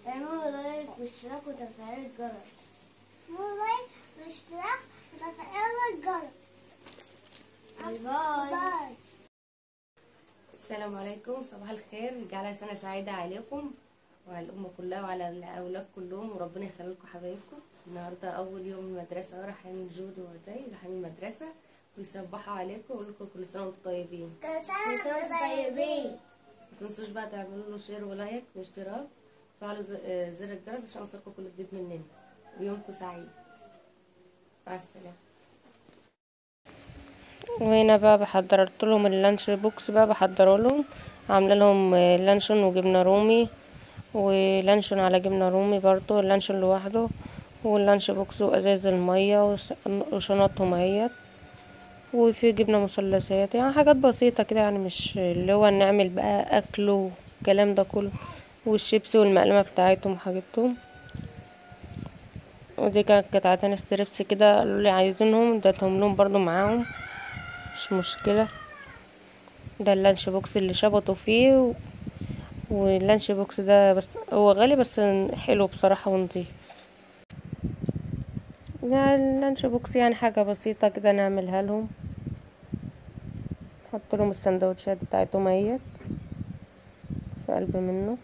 اعملوا like واشتراك وتفعيل الجرس. اعملوا like واشتراك وتفعيل الجرس. bye bye. السلام عليكم، صباح الخير، جعلها سنة سعيدة عليكم وعلى الأمة كلها وعلى الأولاد كلهم، وربنا يخلي لكم حبايبكم. النهارده أول يوم المدرسة، رايحين جود وعدي رايحين المدرسة ويصبحوا عليكم ويقولوا لكم كل سنة وانتم طيبين. كل سنة وانتم طيبين. متنسوش بقى تعملوا له share و like واشتراك وتفعلوا زر الجرس عشان يوصلكم كل جديد مننا. ويومكم سعيد، مع السلامة. وهنا بقى بحضرت لهم ال lunch box، بقى بحضره لهم، عامله لهم لانشون وجبنه رومي، ولانشون على جبنه رومي برضو، اللانشون لوحده، وال lunch box وازاز المية وشنطهم اهيت، وفي جبنه مثلثات، يعني حاجات بسيطة كده، يعني مش اللي هو نعمل بقى اكل والكلام ده كله، والشيبسي والمقلمه بتاعتهم وحاجتهم. ودي كانت قطعتين strips كده قالوا لي عايزينهم، اديتهم لهم برضو معاهم، مش مشكلة. ده ال lunch box اللي شبطوا فيه وال lunch box ده بس هو غالي بس حلو بصراحة ونضيف. ده ال lunch box يعني حاجة بسيطة كده نعملها لهم، نحط لهم السندوتشات بتاعتهم اهيت في قلب منه.